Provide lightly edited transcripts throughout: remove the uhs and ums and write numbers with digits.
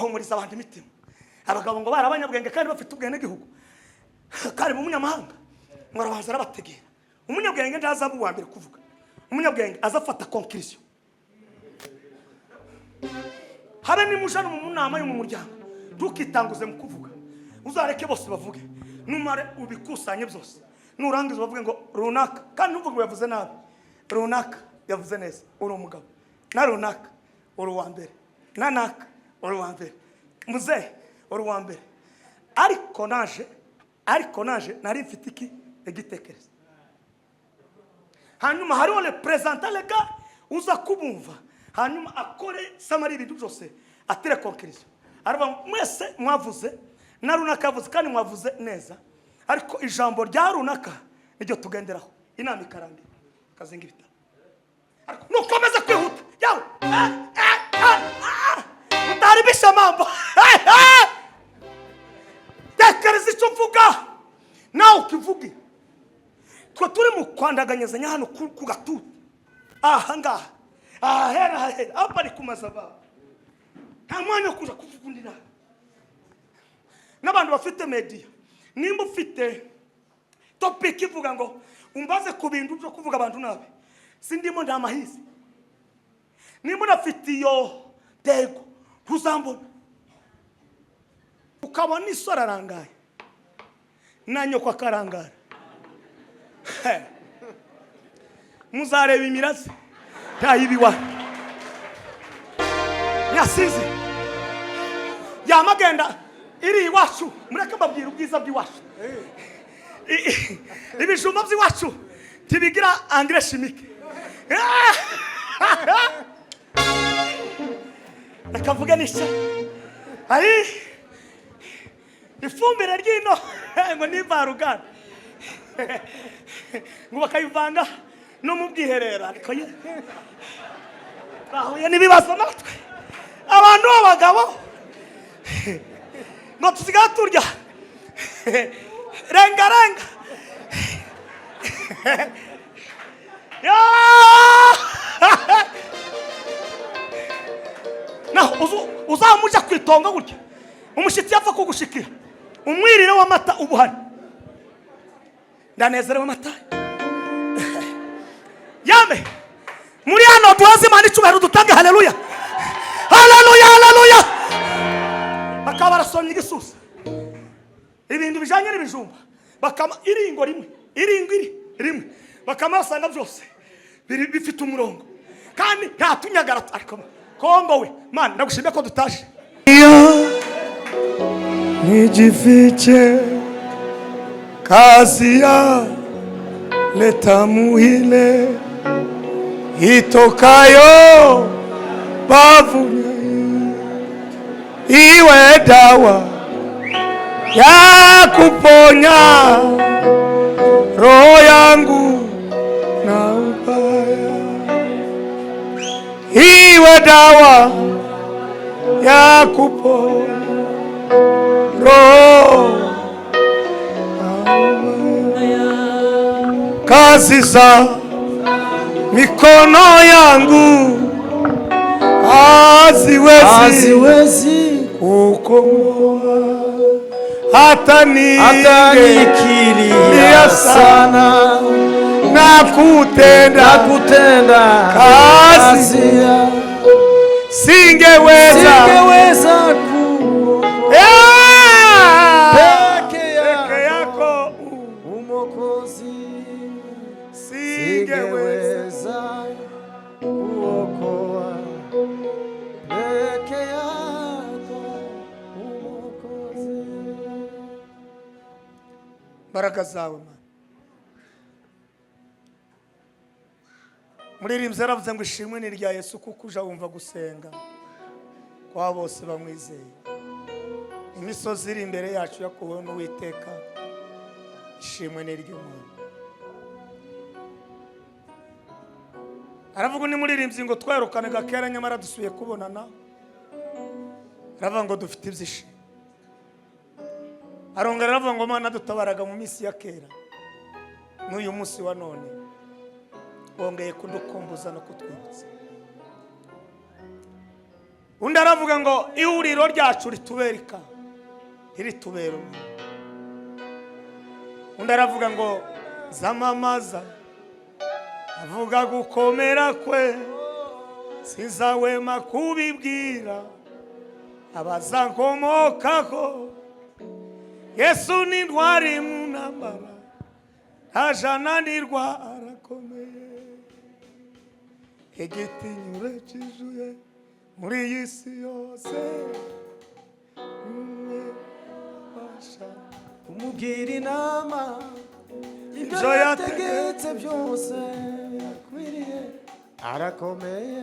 Ahumuriza abantu imitima. Abagabo ngo bari abanyabwenge kandi bafite ubwenegihugu, kandi mu munyamahanga ngo arabanza arabategera. Umunyabwenge ntazaba uwa mbere kuvuga, umunyabwenge aza afata conclusion. Habe nimuja no mu nama yo mu muryango, ntukitanguze mu kuvuga, uzareke bose bavuge. Numare ubikusanye byose, nurangiza bavuge ngo runaka, kandi ntuvuge ngo yavuze nabi, runaka yavuze neza, uri umugabo, na runaka uri uwa mbere, na naka uri uwa mbere, muzehe uri uwa mbere, ariko naje nari mfite iki igitekerezo. Hanyuma hariho représentant légal uza kubumva, hanyuma akore summary ibintu byose, atire conclusion. Aravuga ngo mwese mwavuze, na runaka yavuze, kandi mwavuze neza, ariko ijambo rya runaka niryo tugenderaho. Inama ikarangira, akazinga ibitabo. Ariko nukomeza kwihuta yawe, utaribisha mambo. Tekereza icyo uvuga nawe ukivuge. Twe turi mu kwandaganyazanya hano ku gatuti aha ngaha, ahahera ahahera apa ni ku mazaba, nta mwanya wo kuja kuvuga undi nabi. N'abantu bafite media, nimba ufite topic ivuga ngo umbaze ku bintu byo kuvuga abantu nabi, sindimo, nta mahizi. Nimba unafite iyo ntego, ntuzambona. Ukabona isora arangaye na nyoko akarangara. He. Muzareba imirazi ntayibiwa nyasizi yamagenda iri iwacu. Mureke mbabwira ubwiza bw'iwacu. Ibijumba by'iwacu ntibigira engrais chimique. Reka mvuge n'ishya, hari ifumbire ry'ino ngo ni imvaruganda, ngo bakayivanga no mu bwiherero. Ariko ye, bahuye n'ibibazo natwe abantu b'abagabo ngo tusigaye turya renga renga. Ya! Naho uzamuja ku itongo gutya, umushyitsi yapfa kugushikira, umwirire w'amata uba uhari. Ndanezerewe amata yame muri hano. Duhaze Imana icyubahiro, dutange haleluya, haleluya, haleluya. Bakaba barasomye igisusa, ibintu bijyanye n'ibijumba, bakama iringo rimwe, iringo iri rimwe, bakama basanga byose biri bifite umurongo kandi nta tunyagara. Ariko Kongo we, Mana, ndagushimiye ko dutaje. Nijifiche, kazi ya leta muhile itokayo bavuni iwe dawa ya kuponya roho yangu na ubaya, iwe dawa ya kuponya roho na ubaya. Kazi za mikono yangu haziwezi haziwezi kukomboa, hata hata ninge nikilia sana na kutenda na kutenda kazi kazi ya singeweza singeweza kuokoa Yeah! peke Peke yako yako Umokozi singeweza singeweza kuokoa peke yako Umokozi. Mbaraga zawe, Mana. Muririmbyi yaravuze ngo ishimwe ni irya Yesu, kuko uja wumva gusenga kwa bose bamwizeye. Imisozi iri imbere yacu yakuweho n'Uwiteka. Ishimwe ni iry'umuntu. Aravuga undi muririmbyi ngo twerukanaga kera, nyamara dusubiye kubonana. Aravuga ngo dufite ibyishimo. Arongera aravuga ngo Mana dutabaraga mu minsi ya kera, n'uyu munsi wa none wongeye kudukumbuza no kutwibutsa. Undi aravuga ngo ihuriro ryacu ritubere ikamba, ntiritubere ubu. Undi aravuga ngo zamamaza avuga gukomera kwe, sinzahwema kubibwira abazankomokaho. Yesu ni intwari mu ntambara, ntajananirwa, arakomeye. Igitinyure kijuye muri iyi si yose, umwe abasha Kumubwira inama, ibyo Ibyo yategetse byose birakwiriye, arakomeye.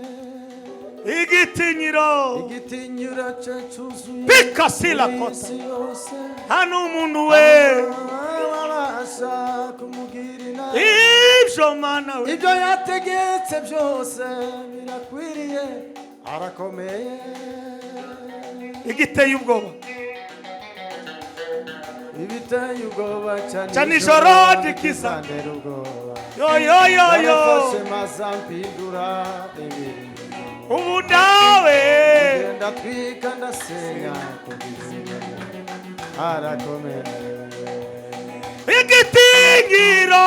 Igitinyiro. Igitinyiro cye cyuzuye Pikasila muri iyi kota. si yose. Hano umuntu we Abasha kumugira inama, ibyo Mana we, ibyo yategetse byose birakwiriye, arakomeye. Igiteye ubwoba Ibiteye ubwoba cyane Ca nijoro rikiza. Ntera ubwoba. Yo yo yo yo. Yarafashe maze ampindura ibintu. Ubu nawe Ngenda twika, ndasenya kugeza, arakomeye. Igitinyiro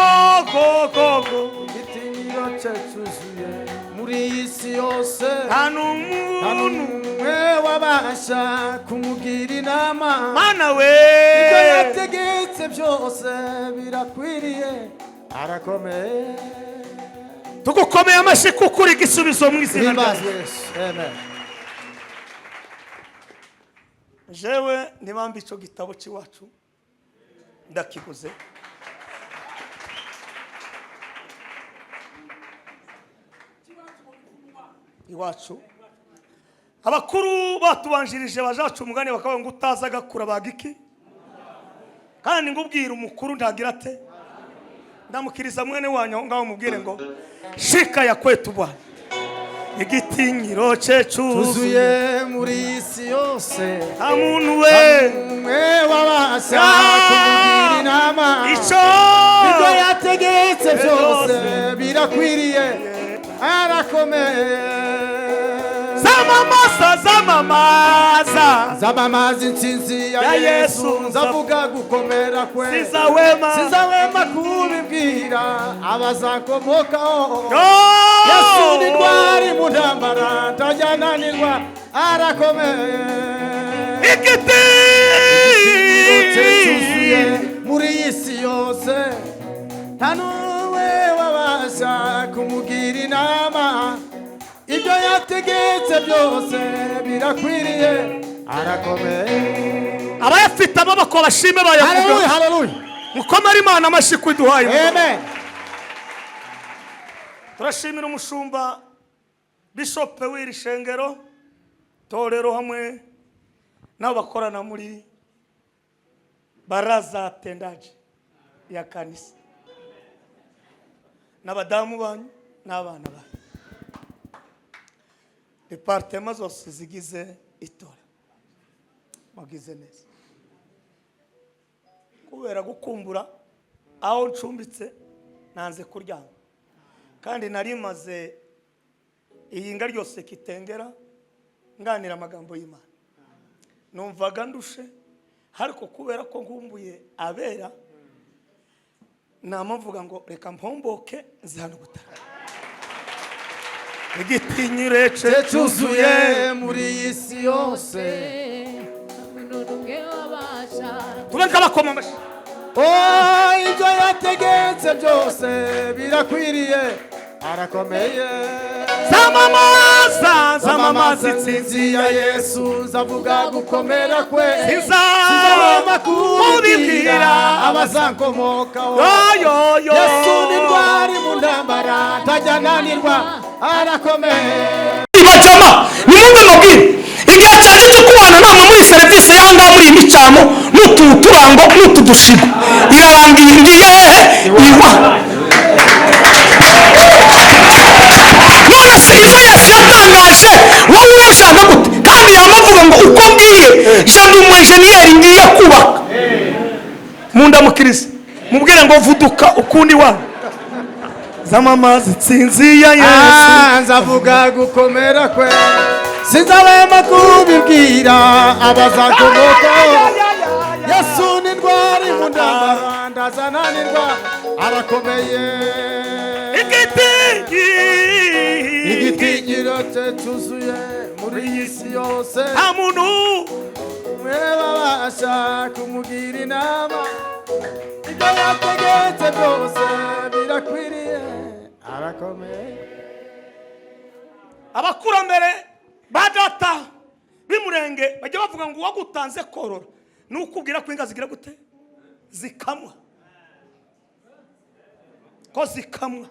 kokoko. Igitinyiro cye cyuzuye muri iyi si yose. Nta Nta n'umuntu n'umwe wabasha kumugira inama, Mana we, ibyo yategetse byose birakwiriye, arakomeye. Tugukomeye amashyi kuko uri igisubizo mu izina rya Himbazwe Yesu, amen. Jewe ntibambe icyo gitabo cy'iwacu ndakiguze. Iwacu abakuru batubanjirije bajaca umugani bakavuga ngo utazi agakura baga iki, kandi ngo ubwira umukuru ntagira ate. Ndamukiriza mwene wanyu aho ngaho, mubwire ngo shika ya kwetu bwana, igitinyiro cye cyuzuye Tuzuye muri iyi si yose. Nta muntu we Umwe wabasha kumugira inama, icyo ibyo yategetse byose birakwiriye, arakomeye. Zamamaza, zamamaza. Nzamamaza intsinzi ya Ya Yesu. Yesu. Nzavuga gukomera kwe. Sizawema. Sizawema kubibwira abazakomokaho. Yo! Yesu ni ntwari mu ntambara, ntajyananirwa, arakomeye. Igiti Cyuzuye muri iyi si yose, nta n'umwe wabasha kumugira inama, ibyo yategetse byose birakwiriye, arakomeye. Abayafite amaboko bashime bayavuga. Haleluya, haleluya. Mukomere Imana amashyi ko iduhaye. Amen. Turashimira umushumba bishope w'iri shengero torero hamwe n'abo bakorana muri baraza tendaji ya kanisa, n'abadamu banyu n'abana banyu, département zose zigize itora, mugize neza. Kubera gukumbura aho ncumbitse, nanze kuryama, kandi nari maze iyinga ryose kitengera nganira amagambo y'Imana, numvaga ndushe, ariko kubera ko nkumbuye abera, namavuga ngo reka mpomboke nzi hano gutara igitinyire cye Cyuzuye cyuzuye muri iyi si yose. Tube nk'abakoma amashyi. Oh, ibyo yategetse byose birakwiriye, arakomeye. Zamamaza, zamamaza Zamamaza intsinzi intsinzi ya Yesu, nzavuga gukomera kwe. Siza Sizahwema kubibwira kubibwira abazankomokaho. Yo yo yo. Yesu ni ntwari mu ntambara, ntajya ananirwa, arakomeye. Bajama, nimwumve mabwire, igihe cyanjye cyo kubana namwe muri serivisi y'ahangaha, muri iyi micamo n'utu turango n'utu dushigo, irarangiye. Ngiye hehe? Iwa. None se ibyo Yesu yatangaje wowe urabishaka gute? Kandi yamavuga ngo uko ngiye, je ndi umu enjeniyeri, ngiye kubaka. Mundamukirize, mubwire ngo vuduka ukundi wanyu, zamamaza intsinzi ya Yesu. Ah, nzavuga gukomera kwe. Sinzahwema kubibwira abazakomokaho. Yesu ni ntwari mu ntambara, ntazananirwa, arakomeye. Igiti. Igitinyiro cye cyuzuye muri iyi si yose. Nta muntu mwe babasha kumugira inama. Ibyo yategetse byose birakwiriye, arakomeye. Abakurambere ba data b'Imurenge bajya bavuga ngo uwagutanze korora ni ukubwira ko inka zigira gute? Zikamwa, ko zikamwa,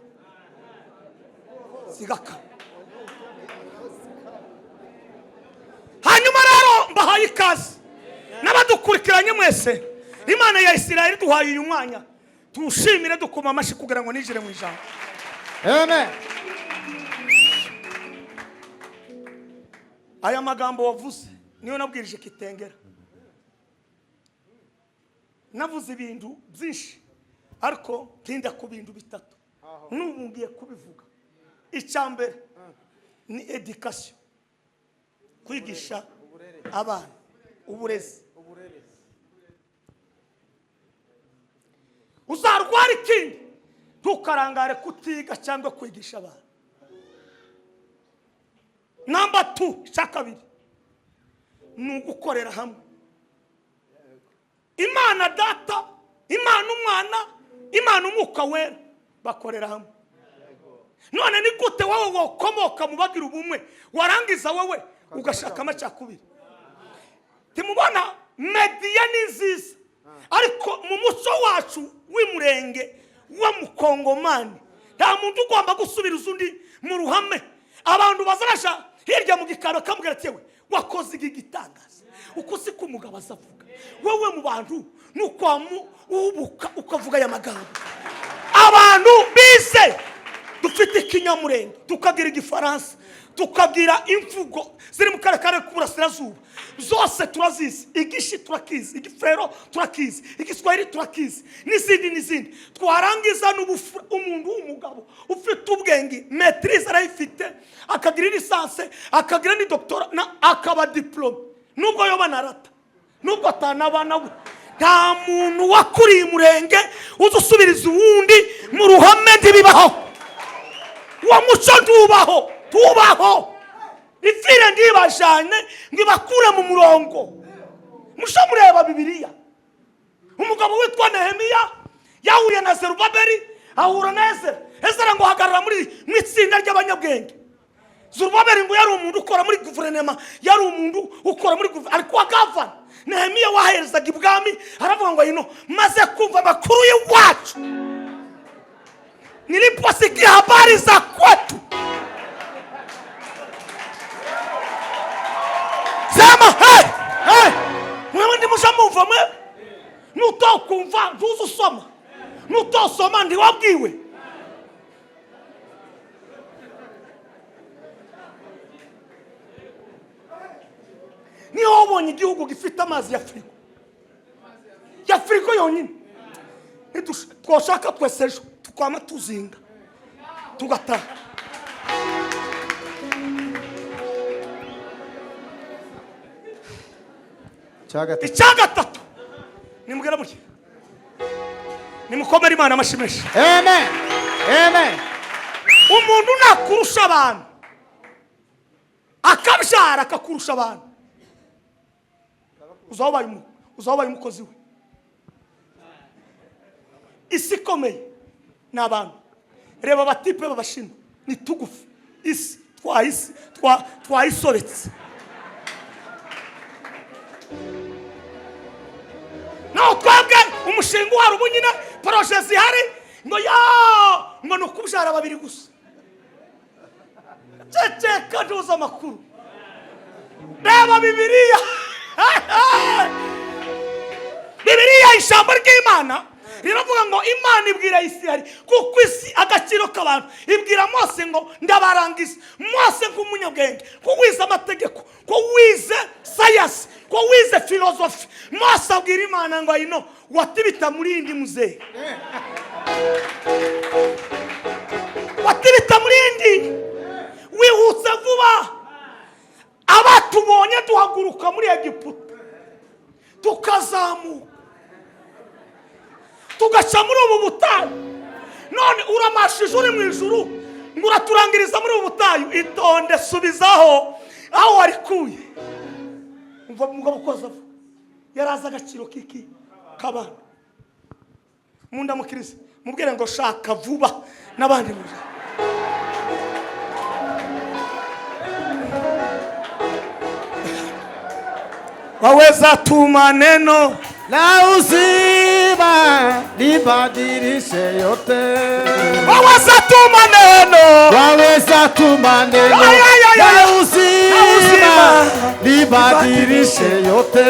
zigakama. Hanyuma rero mbahaye ikaze n'abadukurikiranye mwese. Imana ya Isirayeli duhaye uyu mwanya, tuwushimire dukoma amashyi kugira ngo ninjire mu ijambo. Amen. Aya magambo wavuze niyo nabwirije Kitengera. Navuze ibintu byinshi, ariko ntinda ku bintu bitatu. N'ubu ngiye kubivuga. Icya mbere ni éducation, kwigisha abana, uburezi. Uzarwara ikindi, ntukarangare kutiga cyangwa kwigisha abana. Number 2, icya kabiri ni ugukorera hamwe. Imana Data, Imana Umwana, Imana Umwuka Wera bakorera hamwe. None ni gute wowe wokomoka mu bagira ubumwe, warangiza wowe ugashaka amacakubiri? Timubona media ni nziza, ariko mu muco wacu w'Imurenge wa Mukongomani nta muntu ugomba gusubiriza undi mu ruhame. Abantu bazarasha hirya mu gikari bakamubwira ati: "Yewe, wakoze iki gitangaza?" Uko si ko umugabo azavuga wowe mu bantu, nuko uhubuka ukavuga aya magambo. Abantu bize, dufite Ikinyamurenge, tukagira Igifaransa, tukagira imvugo ziri mu karere k'uburasirazuba zose turazizi. Igishi turakizi, Igifrero turakizi, Igiswahili turakizi, n'izindi n'izindi. Twarangiza n'ubufura. Umuntu w'umugabo ufite ubwenge, maîtrise arayifite, akagira licence, akagira ni doctorat, akaba diplôme, nubwo yoba narata, nubwo atanaba nawe, nta muntu wakuriye Umurenge uza usubiriza uwundi mu ruhame. Ntibibaho. Uwo muco ntubaho, tubaho. Ifire ndibajane ngo ibakure mu murongo. Musho mureba Bibiliya, umugabo witwa Nehemiya yahuye na Zerubabeli, ahura na Ezera. Ezera ngo ahagarara muri mu itsinda ry'abanyabwenge. Zerubabeli ngo yari umuntu ukora muri guverinoma, yari umuntu ukora muri ariko wa gavana. Nehemiya waherezaga ibwami aravuga ngo: "Ino maze kumva amakuru y'iwacu, niliposikia habari za kwetu." Sema hey, hey. Mwewe ndimusha mumva mwe nutokumva, ntuzi usoma, nutosoma ntiwabwiwe. Niho wabonye igihugu gifite amazi ya firigo, ya firigo yonyine. Twoshaka twese ejo tukwama tuzinga tugataha. Cyagatatu. Icya gatatu nimubwira mutya: nimukomere Imana amashyi menshi. Amen, amen. Umuntu nakurusha abantu, akabyara akakurusha abantu, uzaba ubaye umukozi we. Isi ikomeye ni abantu. Reba abatipe b'Abashinwa ni tugufi. Isi twayisoretse. Naho twebwe umushinga uhari ubu nyine, projet zihari ngo ya ngo ni ukubyara babiri gusa. Ceceka, ntuzi amakuru. Reba Bibiliya. Bibiliya, ijambo ry'Imana riravuga ngo Imana ibwira Isirayeli, kuko isi agaciro k'abantu, ibwira Mose ngo: "Ndabarangiza." Mose nk'umunyabwenge, ko wize amategeko, ko wize science, ko wize filozofi, Mose abwira Imana ngo: "Ayino watibita muri indi muzehe, watibita muri indi wihutse vuba." Abatubonye duhaguruka muri Egiputa, tukazamuka, tugaca muri ubu butayu, none uramashije uri mu ijuru ngo uraturangiriza muri ubu butayu. Itonde, subizaho aho warikuye. Umva umugabo uko aza avuga, yari azi agaciro k'iki k'abana. Mundamukirize, mubwire ngo shaka vuba n'abandi muje. Waweza tuma neno la uzima libadilishe yote. Waweza tuma neno. Waweza tuma neno Ay, ay, ay, ay. la uzima Uzima. libadilishe yote.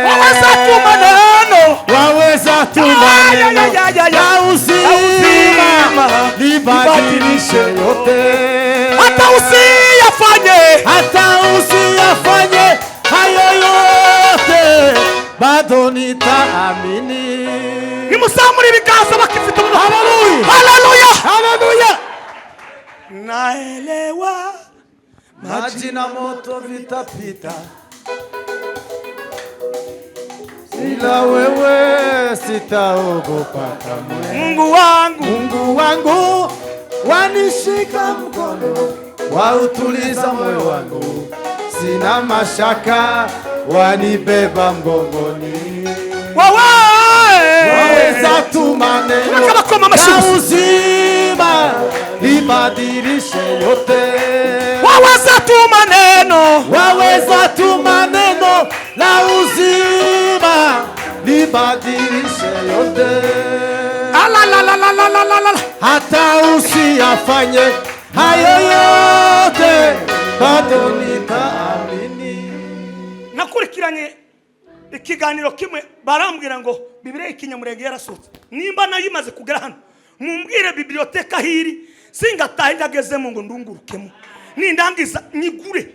Waweza tuma neno. Waweza tuma Ay, ay, neno ay, ay, ay. la uzima Uzima. libadilishe yote. Hata usiyafanye. Hata usiyafanye hayo yote, bado nitaamini. Nimuzamure ibiganza bakifite umuntu. Haleluya. Haleluya. Haleluya. Naelewa. Maji na moto vitapita, ila wewe sitaogopa kamwe. Mungu wangu. Mungu wangu wanishika mkono, wautuliza moyo wangu, sina mashaka, wanibeba mgongoni. Wawe. Waweza tuma neno Tunataka bakoma amashyi la gusa. uzima libadilishe yote. Waweza tuma neno. Waweza tuma neno la uzima libadilishe yote. Alalalalalalalala. Hata usiyafanye hayo yote, bado nitaamini. Nakurikiranye ikiganiro kimwe, barambwira ngo Bibiliya y'ikinyamurenge yarasohotse. Nimba nayo imaze kugera hano, mumbwire bibliothèque aho iri, singatahe ndagezemo ngo ndungurukemo, nindangiza nyigure.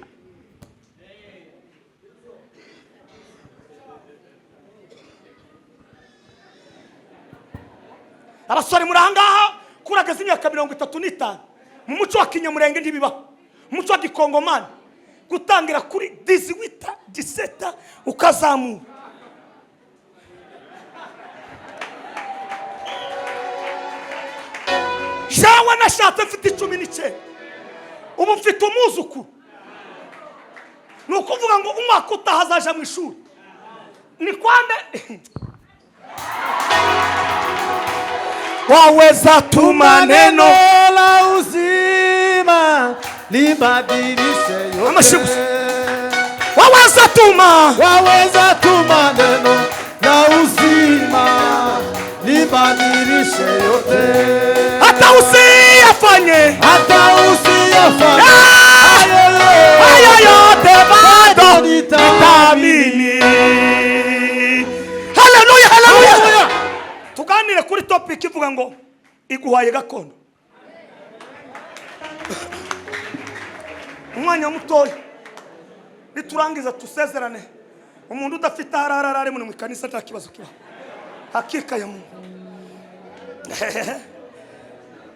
Abasore muri ahangaha kurageza imyaka 35, mu muco wa kinyamurenge ntibibaho. Mu muco wa gikongomani gutangira kuri 18, 17 ukazamura. Jewe nashatse mfite 19, ubu mfite umwuzukuru. Ni ukuvuga ngo umwaka utaha azaja mu ishuri. Ni kwande waweza tuma neno la uzima libadilishe yote. Amashyi gusa. Waweza tuma. Waweza tuma neno la uzima libadilishe yote. Hata usiyafanye. Hata usiyafanye Ah! hayo yote, hayo yote bado nitaamini. nitaamini. Haleluya, haleluya! Tuganire kuri topic ivuga ngo iguhaye gakondo. Umwanya mutoya, niturangiza tusezerane. Umuntu udafite aho arara ari mu ikanisa, nta kibazo kibaho. Hakika ya Mungu,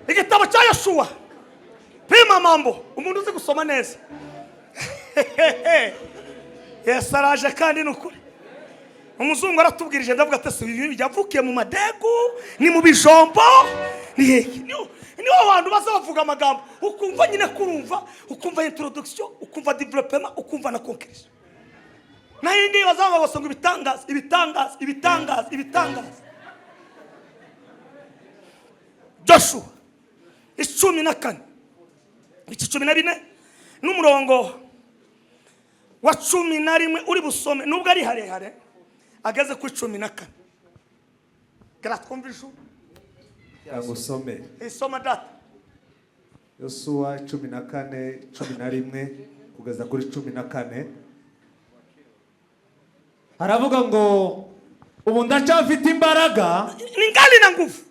igitabo cya Yoshuwa, pima mambo. Umuntu uzi gusoma neza, Yesu araje kandi ni ukuri. Umuzungu aratubwirije, ndavuga ati: "Si ibi yavukiye mu madegu, ni mu bijombo, ni hehe?" Niho abantu baza bavuga amagambo ukumva nyine kurumva, ukumva introduction, ukumva développement, ukumva na conclusion. Naho iyi ngiyi bazaba basonga ibitangaza, ibitangaza, ibitangaza, ibitangaza. Joshua 14, iki 14 n'umurongo wa 11 uri busome, nubwo ari harehare, ageze kuri 14. Gara twumve ijuru. Cyangwa usome. Isoma data. Yosuwa 14, 11 kugeza kuri 14. Haravuga ngo ubu ndacyafite imbaraga Ningali na nguvu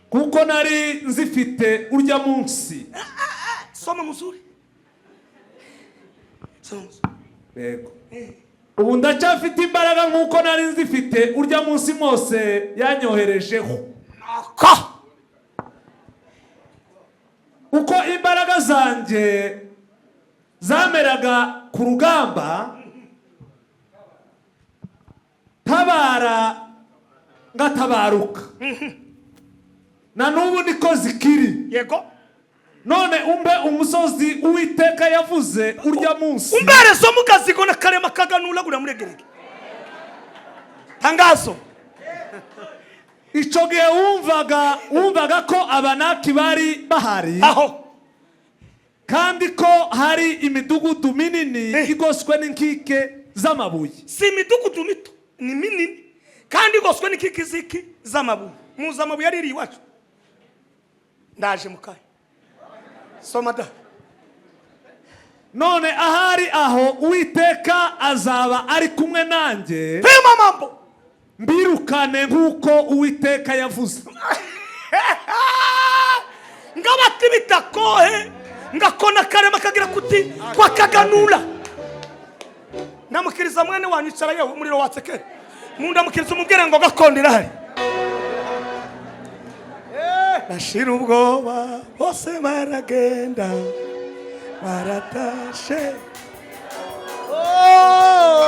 kuko nari nzifite urya munsi. Soma muzuri, soma muzuri. Yego. Ubu ndacyafite imbaraga nk'uko nari nzifite urya munsi Mose yanyoherejeho. Nako. Uko imbaraga zanjye Zameraga ku rugamba, tabara ngatabaruka, na n'ubu niko zikiri. None umbe umusozi Uwiteka yavuze urya munsi. Umberezo mugazigo na karema kaganura gura muregerege tangazo. Icyo gihe wumvaga ko Abanaki bari bahari aho kandi ko hari imidugudu minini igoswe n'inkike z'amabuye. Si imidugudu mito, ni minini kandi igoswe n'ikikiziki z'amabuye. Muzi amabuye ariri iwacu. Ndaje mukanya, soma da. None ahari aho Uwiteka azaba ari kumwe nanjye, pima mambo, mbirukane nk'uko Uwiteka yavuze. Ngabati kohe ngakona karema kagira kuti twakaganura. Ndamukiriza mwene wanyu, icara yewe, umuriro watse kera. Mundamukiriza, umubwire ngo gakondo irahari. Bashira ubwoba bose, baragenda, baratashe,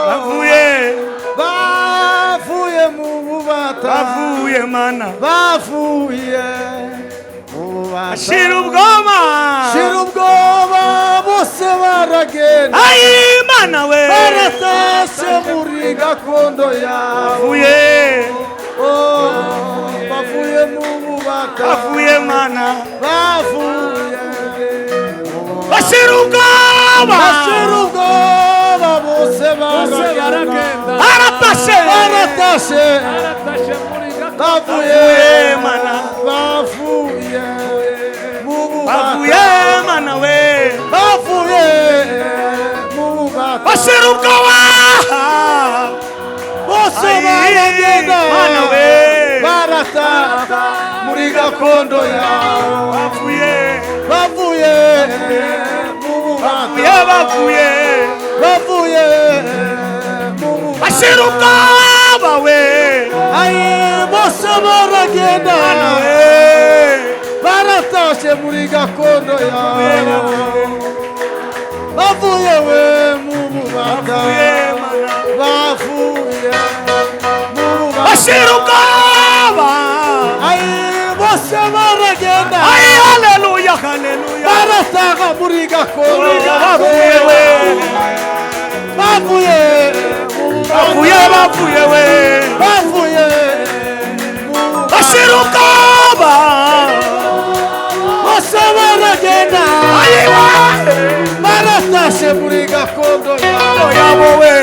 bavuye Bavuye mu bubata. Bavuye mana. Bavuye mu bubata. Bashira ubwoba. Shira ubwoba, bose baragenda. Ayi mana we. Baratashe muri gakondo yawe. Bavuye. Oh, bavuye mu bubata. Bavuye mana. Bavuye mu bubata. Bashira ubwoba. Bashira ubwoba, bose Bose baragenda. Baragenda. Baratashe. Baratashe. Baratashe muri gakondo. Bavuye. Bavuye mana. Bavuye mu bubata. Bavuye mana we. Bavuye mu bubata. Bashira ubwoba. Bose Ayi, baragenda. Mana we. Barataha muri gakondo yawe. Bavuye. Bavuye mu bubata. Bavuye, bavuye. Bavuye mu bubata. Bashira ubwoba we. Ayi, bose baragenda. Mana we. Baratashe muri gakondo yawe. Bavuye we mu bubata. Bavuye mana. Bavuye mu bubata. Bashira ubwoba. Ayi, bose baragenda. Ayi, haleluya, haleluya. Barataha muri gakondo. Bavuye we. Bavuye mu bubata. Bavuye, bavuye we. Bavuye mu bubata. Bashira ubwoba. Bose baragenda. Ayi we. Baratashe muri gakondo yawe. Yabo we.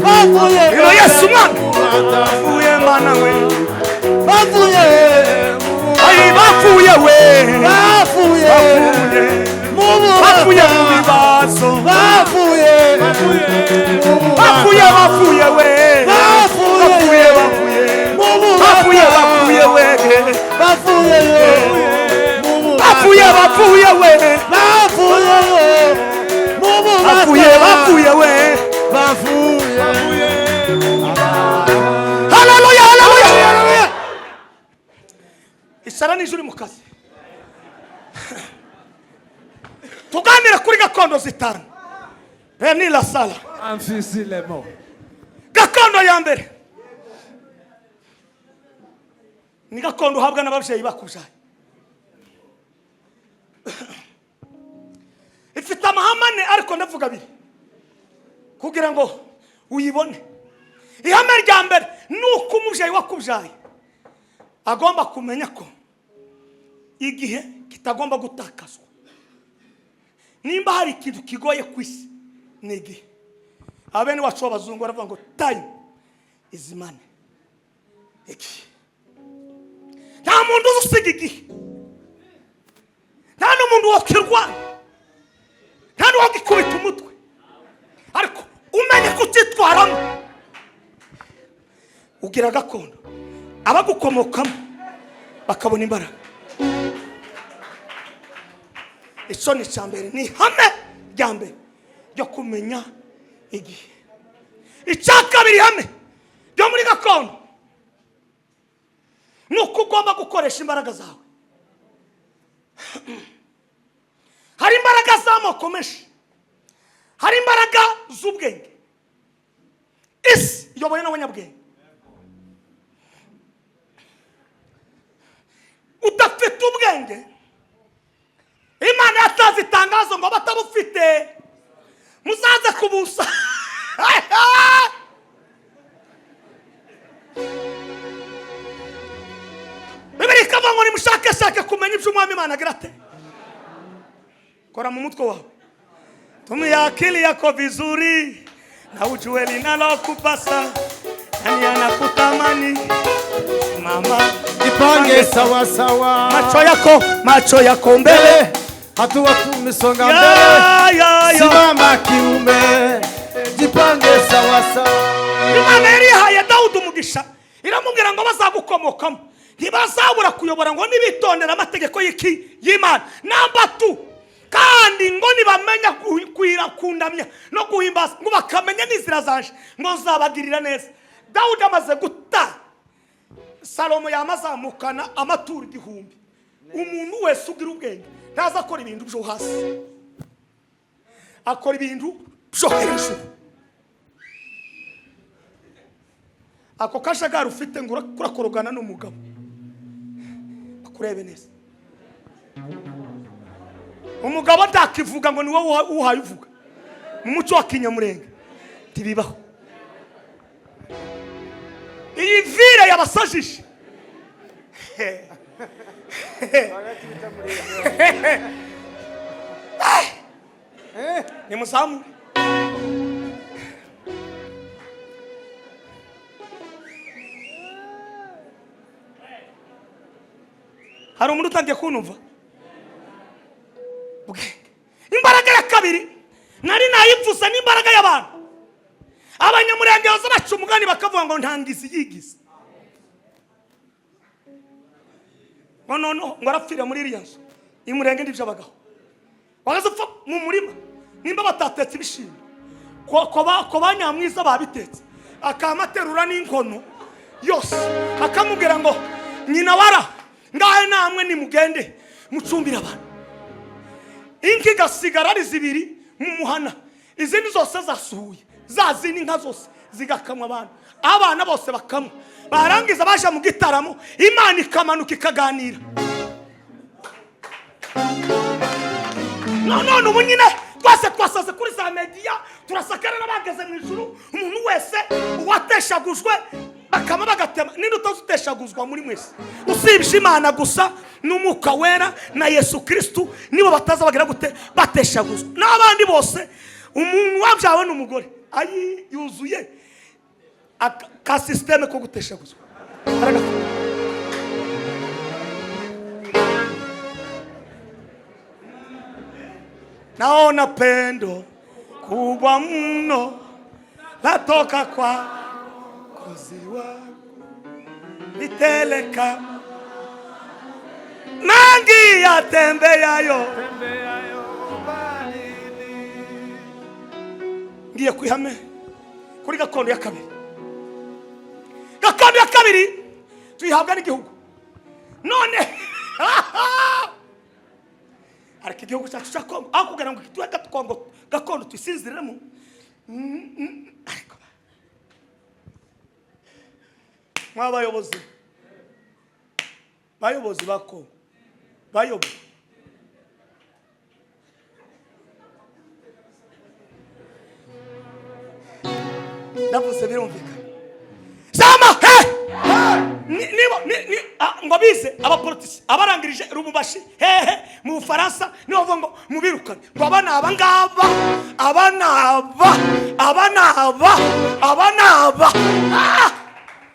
Bavuye. Ino Yesu mwana. Mu bubata. Bavuye mana we. Bavuye mu bubata. Ayi, bavuye we. Bavuye Bavuye. mu bubata. Bavuye mu bibazo. Bavuye mu bubata. Bavuye, bavuye we. Bavuye. Bavuye, bavuye. Mu bubata. Bavuye, bavuye we. Bavuye mu bubata. Bavuye, bavuye we. Bavuye mu bubata. Bavuye, bavuye we. Bavuye. Haleluya, haleluya. Isara n'ijuru uri mu kazi. Tuganire kuri gakondo zitanu benila sala. Amfisilemo. Gakondo ya mbere ni gakondo uhabwa n'ababyeyi bakubyaye. Ifite amahame ane, ariko ndavuga abiri kugira ngo uyibone. Ihame rya mbere ni uko umubyeyi wakubyaye agomba kumenya ko igihe kitagomba gutakazwa. Nimba hari ikintu kigoye ku isi, ni igihe. Abene wacu b'abazungu baravuga ngo "Time is money." Igihe, nta muntu uzi usiga igihe, nta n'umuntu wakirwanya, nta n'uwagikubita umutwe, ariko umenye kucyitwaramo ugira gakondo, abagukomokamo bakabona imbaraga. Icyo ni icya mbere, ni ihame rya mbere ryo kumenya igihe. Icya kabiri, ihame ryo muri gakondo, ni uko ugomba gukoresha imbaraga zawe. Hari imbaraga z'amoko menshi. Hari imbaraga z'ubwenge. Isi iyobowe n'abanyabwenge. Udafite ubwenge, Imana yatanze itangazo ngo abatabufite muzaze kubusa. Bibiri ikavuga ngo nimushakashake kumenya ibyo Umwami Imana agira ate. Kora mu mutwe wawe. Tumia akili yako vizuri na ujue linalokupasa. Nani anakutamani? Mama, jipange sawa sawa. Macho yako mbele, hatua tumesonga mbele. Simama kiume, jipange sawa sawa. Imana yari yahaye Dawudi umugisha, iramubwira ngo bazagukomokamo ntibazabura kuyobora ngo nibitondera amategeko y'iki y'Imana. Namba 2, kandi ngo nibamenya kundamya no guhimbaza ngo bakamenya n'inzira zanje ngo nzabagirira neza. Dawudi amaze guta, Salomo yamazamukana amaturo 1000. Umuntu wese ugira ubwenge ntaza akora ibintu byo hasi, akora ibintu byo hejuru. Ako kajagari ufite ngo urakorogana n'umugabo akurebe neza. Umugabo atakivuga ngo ni wowe uhaye uvuga mu muco wa Kinyamurenge ntibibaho. Iyi vire yabasajije ni muzamu. Hari umuntu utangiye kunumva. Imbaraga ya kabiri nari nayivuze n'imbaraga y'abantu. Abanyamurenge baza baca umugani bakavuga ngo ntangizi yigize. Ngo noneho ngo arapfira muri iriya nzu. Imurenge ndivyo abagaho. Bagaza upfa mu murima nimba batatetse ibishimbo. Ko banyamwiza babitetse. Akamaterura n'inkono yose. Akamubwira ngo nyina wara ngahe namwe nimugende mucumbira abantu. Inki gasigara ari zibiri mu muhana, izindi zose zasuhuye, zazindi inka zose zigakamwa abantu, abana bose bakamwa. Barangiza baje mu gitaramo, Imana ikamanuka ikaganira. None ubu nyine twese twasaze kuri za media, turasakara n'abageze mu ijuru. Umuntu wese uwateshagujwe bakama bagatema. Ninde utazuteshaguzwa muri mwese usibye Imana gusa n'Umwuka Wera na Yesu Kristu, nibo bataza bagira gute bateshaguzwa. N'abandi bose umuntu wabyawe n'umugore ayi yuzuye ka systeme ko guteshaguzwa. Naona pendo kubwa mno latoka kwa kozi wako niteleka mangi yatembeyayo. Ngiye kwihame kuri gakondo ya kabiri. Gakondo ya kabiri tuyihabwa n'igihugu. None ariko igihugu cyacu cya Kongo aho kugira ngo tuwe gakondo tuyisinziriremo, ariko mwabayobozi bayobozi ba Kongo bayoboye ndavuze birumvikana. Sama he ngo bize abapolitisi abarangirije Rubumbashi hehe mu Bufaransa nibo bavuga ngo mubirukane ngo aba naba ngaba aba naba aba naba aba naba.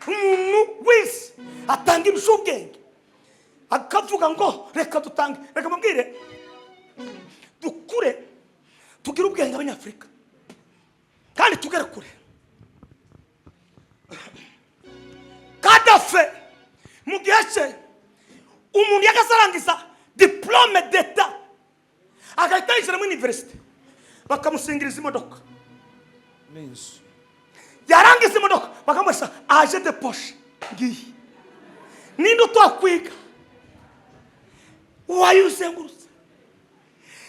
Umuntu wese atanga ibishubwenge akavuga ngo reka dutange, reka mubwire dukure tugire ubwenge abanyafurika kandi tugere kure. Kadafe mu gihe cye umuntu yagazarangiza diplome d'etat agahita yinjira muri universite bakamusingiriza imodoka, yarangiza imodoka bakamuha aje de poche ngiyi. Ninde utwakwiga wayuzengurutse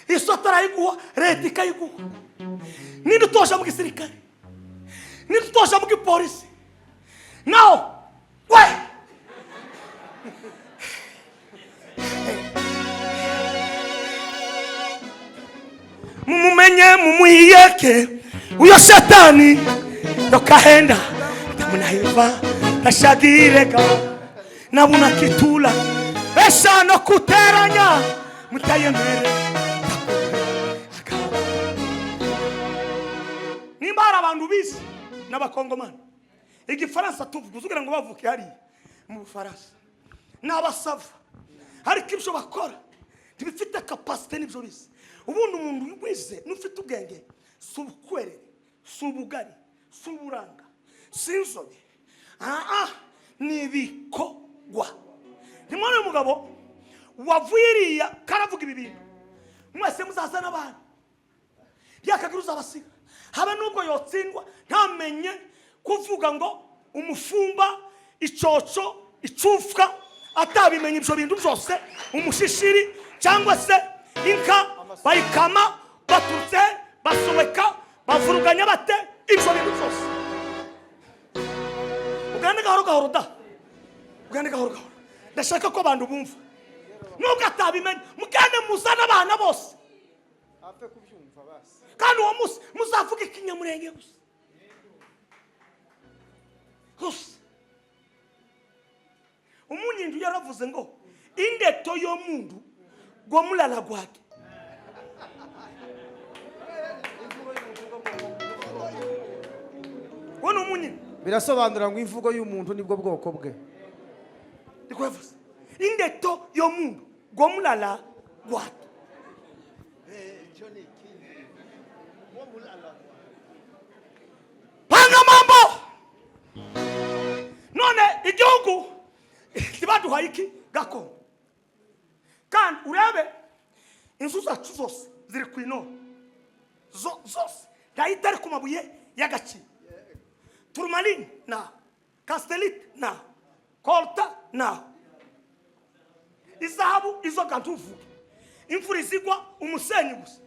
isota arayiguha, leta ikayiguha. Ninde utoja mu gisirikare? Ninde utoja mu gipolisi? Naho we mumumenye, mumuhiyeke uyo shetani ndokahenda tamunaheva tashagireka nabuna kitula esha no kuteranya mutayemere. Nimba hari abantu bize n'abakongomani igifaransa tuvuga, uzugira ngo bavuke hariya mu Bufaransa n'abasava, ariko ibyo bakora ntibifite capacité n'ibyo bize. Ubundi umuntu wize n'ufite ubwenge si ubukwerere, si ubugari, si uburanga, si inzobe, aa ni ibikorwa. Ntimwone uyu mugabo wavuye iriya karavuga ibi bintu, mwese muzaza n'abantu byakagira uzabasiga, habe nubwo yotsindwa ntamenye kuvuga ngo umufumba, icoco, icufwa, atabimenye ibyo bintu byose, umushishiri cyangwa se inka bayikama baturutse, basobeka, bavuruganya bate, ibyo bintu byose. Ugende gahoro gahoro da, ugende gahoro gahoro, ndashaka ko abantu bumva nubwo atabimenye. Mugende muzane abana bose, kandi uwo munsi muzavuga ikinyamurenge gusa gusa. Umunyindu yaravuze ngo indeto y'omundu gwomulala gwake. Wowe umunyindu Birasobanura ngo imvugo y'umuntu nibwo bwoko bwe. Niko yavuze, indeto y'omundu gwomulala gwake. Panga mambo. None igihugu ntibaduhaye iki gakondo, kandi urebe inzu zacu zose ziri ku ino zose ntayitari ku mabuye y'agaciro, tourmaline na cassitérite na coltan na izahabu, izo ntuvuge, imvura izigwa umusenyi gusa.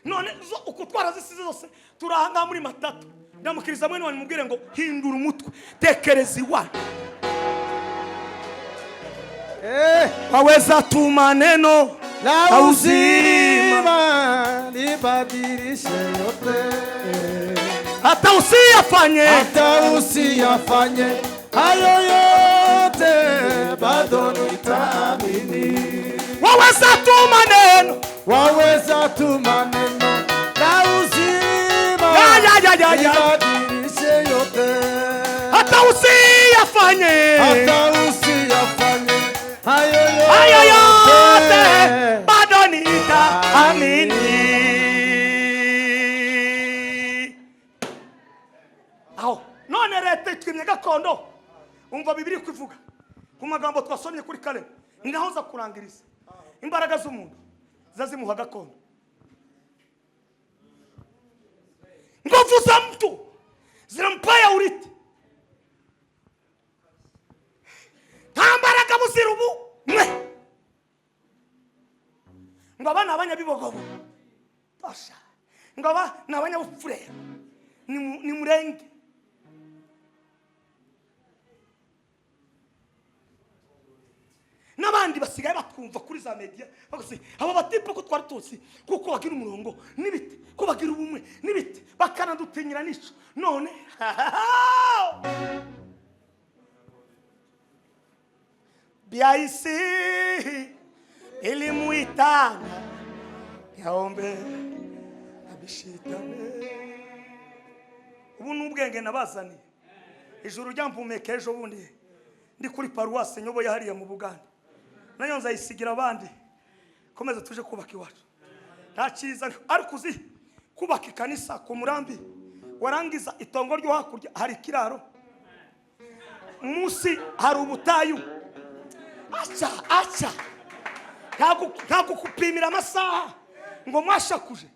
None zo uko twarazisize zose, turi aha ngaha muri matatu. Ndamukiriza mwene wanyu, mubwire ngo hindura umutwe, tekereza iwanyu. Waweza tu maneno la uzima. Uzima libadilishe yote, hata usiyafanye, hata usiyafanye hayo yote bado nitaamini. Waweza tu maneno, waweza tu maneno la uzima Ya, ya, ya, ya, ya. libadilishe yote, hata usiyafanye, hata usiyafanye hayo hayo yote yote bado nitaamini. Aho none leta itwimye gakondo. Umva Bibiri kuvuga ku magambo twasomye kuri kare, ni naho nza kurangiriza. Imbaraga z'umuntu zazimuha gakondo, nguvu za mtu zinampaya urithi. Nta mbaraga buzira ubu mwe ngo aba ni abanyabibogobo tosha, ngo aba ni abanyabupfurera, ni murenge. N'abandi basigaye batwumva kuri za media bagusi abo batipe ko twari tuzi kuko bagira umurongo n'ibiti, ko bagira ubumwe n'ibiti, bakanadutinyira n'ico. None byaisi ilimuitana yaombe abishitane. Ubu n'ubwenge nabazaniye ijuru ryampumeka ejo bundi ndi kuri paruwasi nyoboye hariya mu Buganda, nayo nzayisigira abandi. Komeza tuje kubaka iwacu, nta cyiza ariko uzi kubaka ikanisa ku murambi, warangiza itongo ryo hakurya hari ikiraro, munsi hari ubutayu, aca aca ntabwo kupimira amasaha ngo mwashakuje.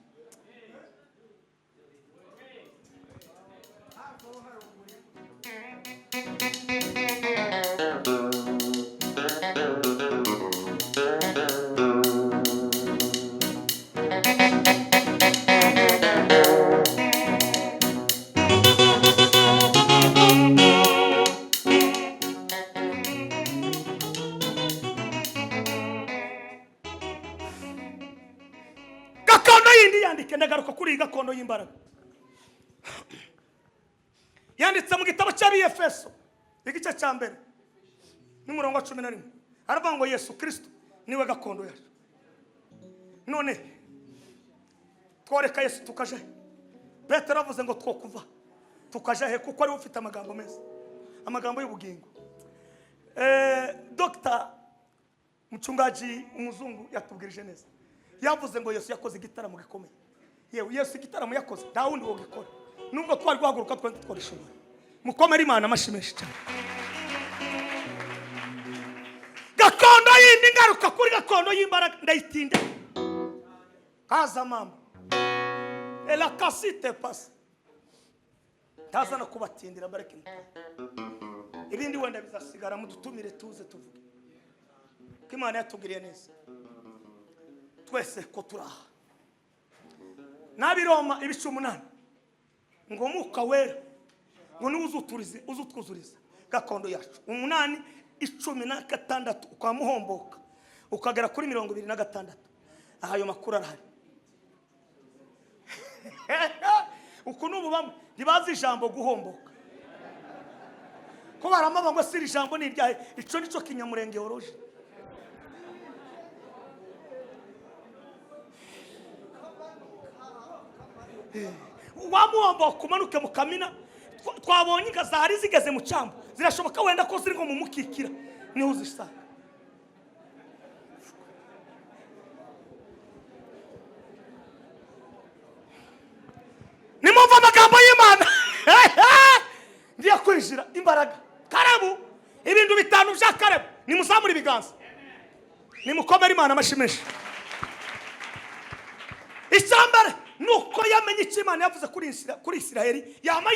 Mwandike, ndagaruka kuri iyi gakondo y'imbaraga. Yanditse mu gitabo cy'Abiyefeso igice cya 1 n'umurongo wa 11, aravuga ngo Yesu Kristo niwe gakondo yacu. None tworeka Yesu tukaja he? Petero avuze ngo twokuva tukaja he, kuko ariwe ufite amagambo meza, amagambo y'ubugingo. Dr. Mchungaji umuzungu yatubwirije neza, yavuze ngo Yesu yakoze igitaramo gikomeye. Yewe, Yesu igitaramo yakoze nta wundi wogikora, nubwo twari guhaguruka twari twarishobora. Mukomere Imana amashyi menshi cyane. Gakondo yindi, ngaruka kuri gakondo y'imbaraga, ndayitinda. Kaza mama ela kasite pasi, ntaza no kubatindira, bareke ibindi wenda bizasigara, mudutumire tuze tuvuge ko Imana yatugiriye neza twese ko turaha. N'Abiroma ibice 8 ngo Mwuka Wera ngo niwe uzutwuzuriza gakondo yacu. 8:16 ukamuhomboka ukagera kuri 26, aha ayo makuru arahari. Uku n'ubu bamwe ntibazi ijambo guhomboka, ko baramama ngo si iri jambo ni iryahe, ico nico kinyamurenge yoroje. Wamuhomboka umanuke mu kamina, twabonye inka zari zigeze mu cyambu, zirashoboka wenda ko ziri nko mu mukikira niho uzisanga. Nimumva amagambo y'Imana ngiye kwinjira imbaraga. Kalebu, ibintu 5 bya Kalebu, nimuzamure ibiganza, nimukomere Imana amashyi menshi. Icyambere nuko yamenye icyo Imana yavuze kuri Isiraheli, yama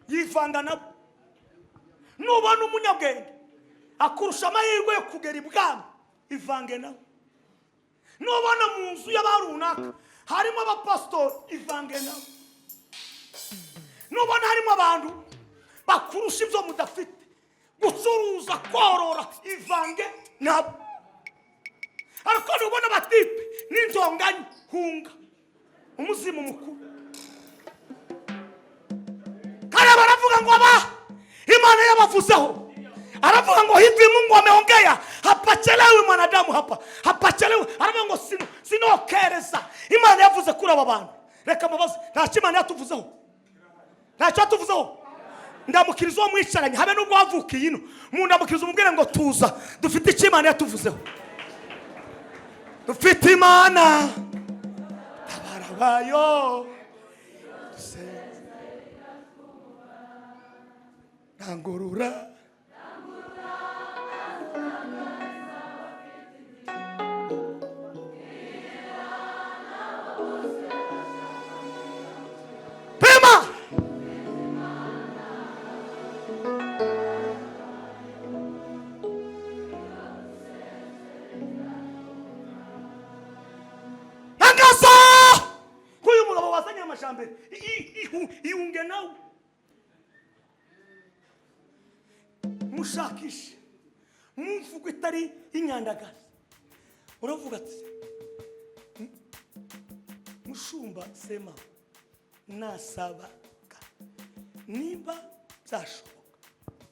yivanga nabo. Nubona umunyabwenge akurusha amahirwe yo kugera ibwami, ivange nabo. Nubona mu nzu y'abarunaka harimo abapasitori, ivange nabo. Nubona harimo abantu bakurusha ibyo mudafite, gucuruza, korora, ivange nabo. Ariko nubona abatipe n'inzonganyi, hunga umuzimu mukuru. Kalebu aravuga ngo aba Imana yabavuzeho, aravuga ngo hivi Mungu ameongea, hapachelewi mwanadamu hapa, hapachelewi. Aravuga ngo sinokereza Imana yavuze kuri aba bantu. Reka mbabaze, ntacyo Imana yatuvuzeho, ntacyo yatuvuzeho. Ndamukiriza uwo mwicaranye, habe nubwo wavukiye ino, mundamukiriza umubwire ngo tuza, dufite icyo Imana yatuvuzeho. Dufite Imana tabarabayo, rangurura pima. Angaza kuyu mugabo wazanye amajambere, iyunge nawe, mushakishe mumvugo itari inyandagazi. Uravuga ati mushumba sema nasabaga nimba byashoboka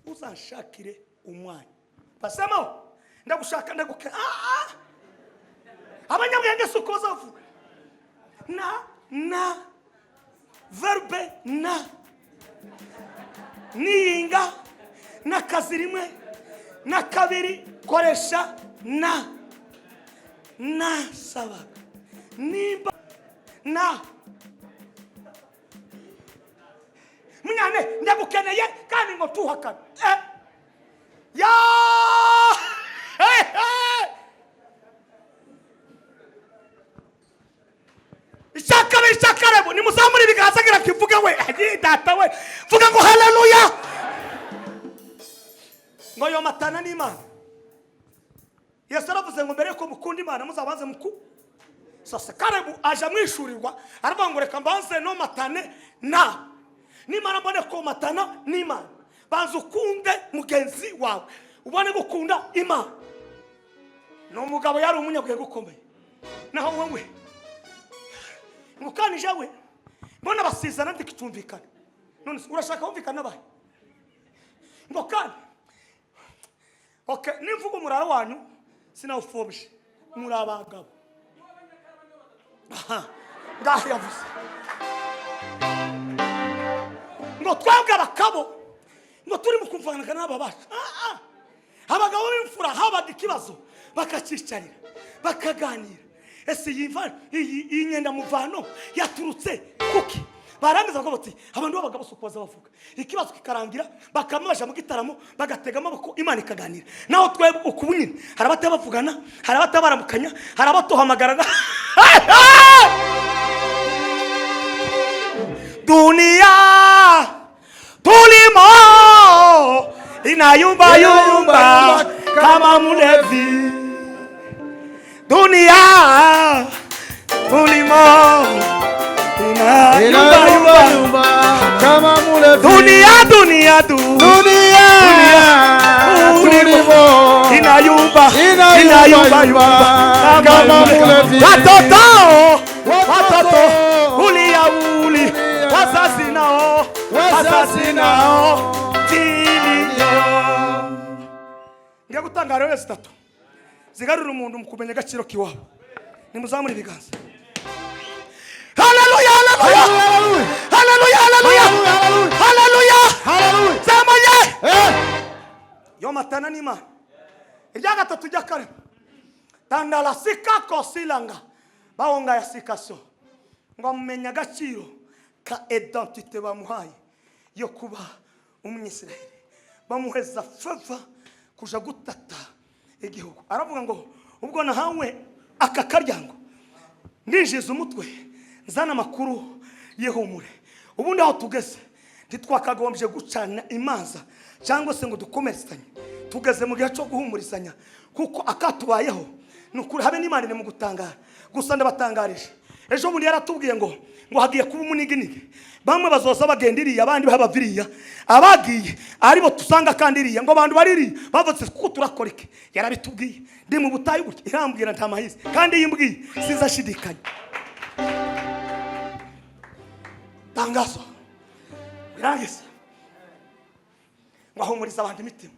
uzanshakire umwanya. Basema ndagushaka ndaguke. Abanyabwenge si uko bazavuga na verbe na niyinga n'akazi rimwe na kabiri, koresha na nasabaga nimba na munyane ndagukeneye kandi ngo tuhakane. Ya icyakabiri cya Kalebu, nimuzamure ibiganza ngira kivuge we, ayi data we, vuga ngo haleluya. Ngo yomatana n'Imana. Yesu aravuze ngo mbere yuko mukunda Imana muzabanze muku. Sasa Kalebu aje amwishurirwa, aravuga ngo reka mbanze nomatane na nimara mbone komatana n'Imana. Banza ukunde mugenzi wawe ubone gukunda Imana. Ni umugabo yari umunyabwenge ukomeye, naho wowe Ngo kandi jewe mbona basizana ndikitumvikana. None se urashaka kumvikana n'abahe? Ngo kandi okay, nimvuga umurara wanyu sinawupfobye, muri abagabo. Aha, ngaho yavuze ngo twebwe abakabo ngo turi mu kumvikana n'aba bacu. Ah, ah. Abagabo b'imfura habaga ikibazo bakacicarira bakaganira, ese iyi nyendamuvano yaturutse kuki? Barangiza bakavuga bati abantu b'abagabo si uko baza bavuga, ikibazo kikarangira bakamaja mu gitaramo, bagatega amaboko, Imana ikaganira. Naho twebwe uku nyine hari abatabavugana, hari abatabaramukanya, hari abatuhamagarana. Dunia tulimo inayumba yumba kama mlevi, dunia tulimo inayumba yumba kama mulevi. Dunia, dunia, du Dunia tulimo tulimo inayumba inayumba inayumba yumba yumba kama mulevi. Watoto, Watoto, watoto ulia uli, wazazi nao, wazazi nao kilio. Ngiye gutanga rero zitatu zigarura umuntu mu kumenya agaciro k'iwabo. Nimuzamure ibiganza. Haleluya, haleluya, haleluya, haleluya, haleluya! Haleluya. Zamuye Eh. yomatana n'Imana. Irya gatatu rya kane, tandalasika kosilanga bawonga ya sikaso, ngo amumenye agaciro ka identité bamuhaye yo kuba Umwisirayeli, bamuheza favor kuja gutata igihugu. Aravuga ngo ubwo nahawe aka karyango, ndinjiza umutwe nzana amakuru y'ihumure. Ubundi aho tugeze ntitwakagombye gucana imanza cyangwa se ngo dukomeretsanye, tugeze mu gihe cyo guhumurizanya, kuko akatubayeho ni ukuri, habe n'Imana iri mu gutangara. Gusa ndabatangarije, ejo bundi yaratubwiye ngo hagiye kuba umuniginigi, bamwe bazoza bagenda iriya, abandi baba iriya, abagiye aribo tusanga kandi iriya, ngo abantu bari iriya bavutse kuko turakora iki. Yarabitubwiye ndi mu butayu gutya, irambwira nta mahizi, kandi iyo imbwiye sinzashidikanya. Tangazo birangiza ngo ahumuriza abantu imitima.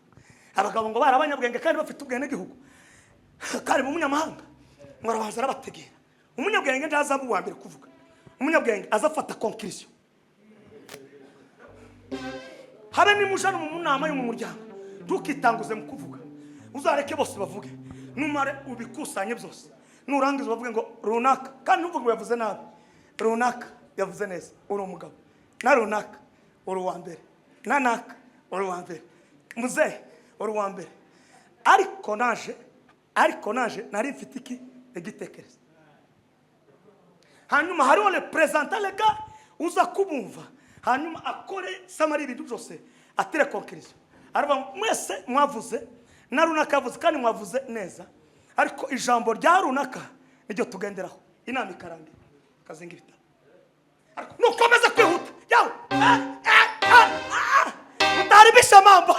Abagabo ngo bari abanyabwenge kandi bafite ubwenegihugu kandi mu munyamahanga, ngo arabanza arabategera. Umunyabwenge ntazaba uwa mbere kuvuga, umunyabwenge azafata conclusion. Habe nimuja no mu nama yo mu muryango, ntukitanguze mu kuvuga, uzareke bose bavuge, numare ubikusanye byose, nurangiza bavuge ngo runaka, kandi ntuvuge ngo yavuze nabi, runaka yavuze neza, uri umugabo, na runaka uri uwa mbere, na naka uri uwa mbere, muzehe uri uwa mbere, ariko naje nari mfite iki igitekerezo. Hanyuma hariho représentant légal uza kubumva, hanyuma akore summary ibintu byose, atire conclusion. Aravuga ngo mwese mwavuze, na runaka yavuze, kandi mwavuze neza, ariko ijambo rya runaka niryo tugenderaho. Inama ikarangira, akazinga ibitabo. Ariko nukomeza kwihuta yawe, eh, eh, eh, utaribisha mambo.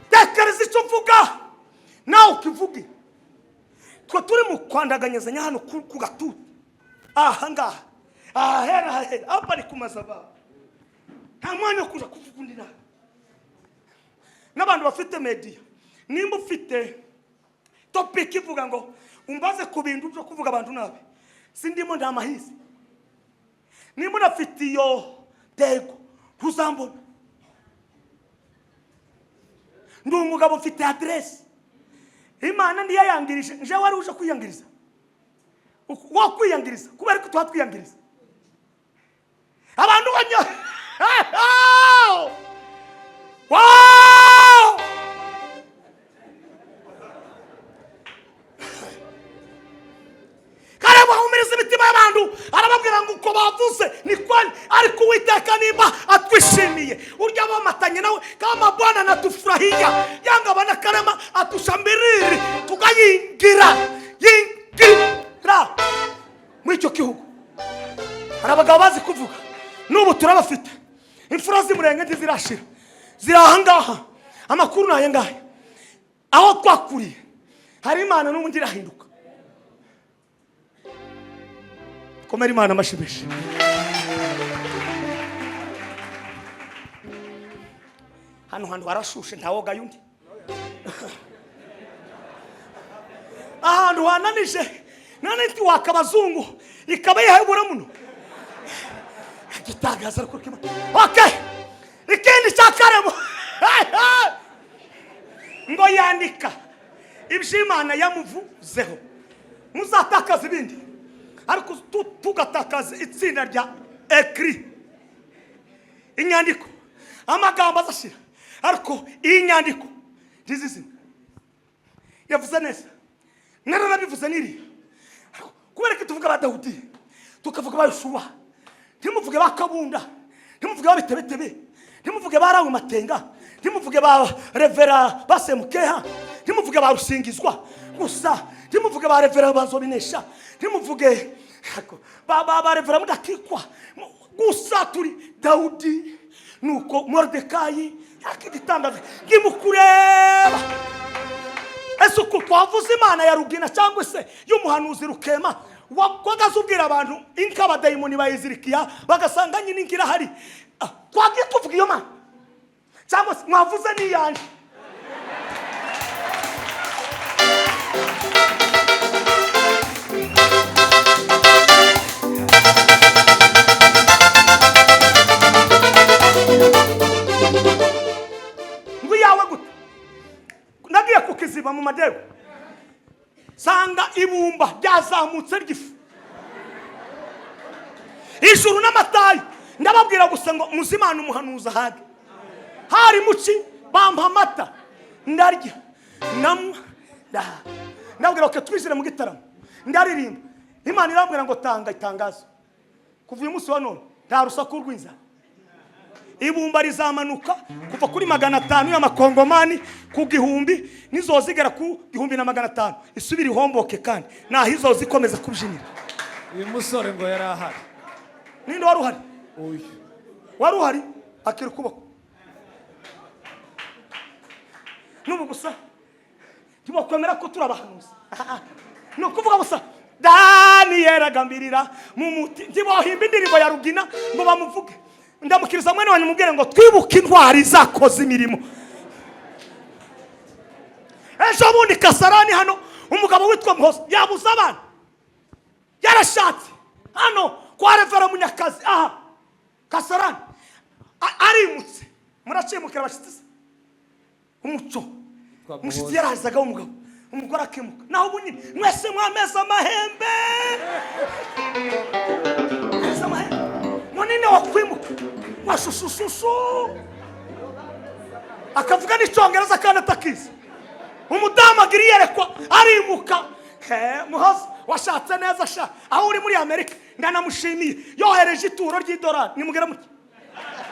Tekereza icyo uvuga nawe ukivuge. Twe turi mu kwandaganyazanya hano ku gatuti aha ngaha, ahahera ahahera apa ni ku mazaba, nta mwanya wo kuja kuvuga undi nabi. N'abantu bafite media, nimba ufite topic ivuga ngo umbaze ku bintu byo kuvuga abantu nabi, sindimo, nta mahizi. Nimba unafite iyo ntego ntuzambona. Ndi umugabo, mfite aderesi, Imana niyo yangirije. Nje wari uje kwiyangiriza, wo kwiyangiriza kubera ko tuba twiyangiriza abantu banya. Wow! Kareba ahumuriza imitima y'abantu, arababwira ngo uko bavuze ni kwani, ariko Uwiteka nimba atwishimiye, urya bamatanye nawe kama Bwana natufurahia, yanga bana karema atushambiriri tukayingira yingira muri icyo gihugu. Hari abagabo bazi kuvuga, n'ubu turabafite. Imfura z'Umurenge ntizirashira, ziri aha ngaha. Amakuru ni aya ngaya, aho twakuriye hari Imana, n'ubundi irahinduka. Komera Imana amashimisha. Hano hantu harashushe, ntawogayo undi. Ahantu hananije none waka abazungu ikaba yihebura muno igitangaza ariko kima. Okay, ikindi cya karemo ngo yandika iby'Imana yamuvuzeho. Muzatakaza ibindi ariko tugatakaza itsinda rya ekri, inyandiko, amagambo azashira, ariko iyi nyandiko ntizizima. Yavuze neza, naranabivuze niriya. Kubera ko tuvuga ba Dawudi, tukavuga ba Yoshuwa, ntimuvuge ba Kabunda, ntimuvuge ba Bitebetebe, ntimuvuge ba Rawe Matenga, ntimuvuge ba Revera Basemukeha, ntimuvuge ba Rusingizwa gusa, ntimuvuge ba Revera Bazobinesha, ntimuvuge ba Revera Mudakikwa gusa. Turi Dawudi nuko Moridekayi yakigitangaza ngimukureba. Ese uku twavuze Imana ya Rugina cyangwa se y'umuhanuzi Rukema wagaze ubwira abantu inka abadayimoni bayizirikiya bagasanga nyine inka irahari, twagiye tuvuga iyo Mana cyangwa se mwavuze n'iyanje? Ngo iyawe gute? Nagiye ku Kiziba mu Madego, sanga ibumba ryazamutse ry'ifu ijuru n'amatayo. Ndababwira gusa ngo muzimana umuhanuzi ahage hari muci, bampa amata ndarya namwa ndahaga. Ndabwira ko twizire mu gitaramo, ndaririmba. Imana irambwira ngo tanga itangazo, kuva uyu munsi wa none nta rusaku rw'inzara. Ibumba rizamanuka kuva kuri 500 y'amakongomani ku 1000, nizozigera ku 1500 isubira ihomboke, kandi naho izoza ikomeza kubyinira. Uyu musore ngo yari ahari. Ninde wari uhari? Uyu wari uhari akira ukuboko. N'ubu gusa ntibakwemera ko turi abahanuzi. Ni ukuvuga gusa Daniyeli agambirira mu muti, ntibohimba indirimbo ya Rugina ngo bamuvuge. Ndamukiriza mwene wanyu mubwire ngo twibuke intwari zakoze imirimo. Ejo bundi Kasarani hano umugabo witwa Muhoza yabuze abana, yarashatse hano kwa Revera Munyakazi aha Kasarani, arimutse. Muracimukira abashitsi se umuco umushitsi yarazaga umugabo, umugore akimuka. Naho ubu nyine mwese mwameze amahembe, mwese amahembe munini wakwimuka washushushusu akavuga n'icyongereza kandi atakizi. Umudamu agira iyerekwa arimuka. Muhoza washatse neza sha, aho uri muri Amerika ndanamushimiye, yohereje ituro ry'idolari. Nimugere muti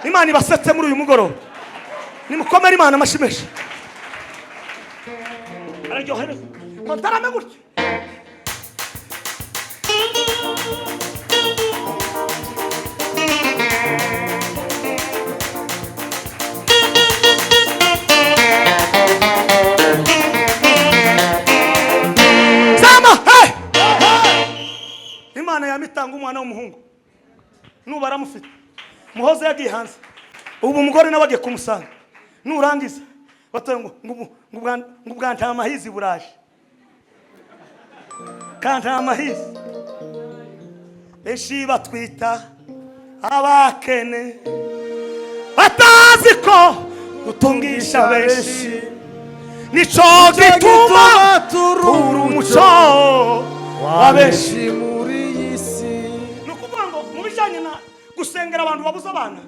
Imana ibasetse muri uyu mugoroba, nimukomere Imana amashyi menshi. Araryohereza ngo ntarame gutya. Sama, hey! Imana yamitanga umwana w'umuhungu nuba aramufite. Muhoza yagiye hanze, ubu umugore nawe agiye kumusanga. Nurangiza batoye ngo ngo ubwa ntamahizi buraje, kantamahizi. Benshi batwita abakene batazi ko gutungisha benshi nico gituma turi umuco wa benshi muri iyi si. Ni ukuvuga ngo mu bijyanye na gusengera abantu babuze abana,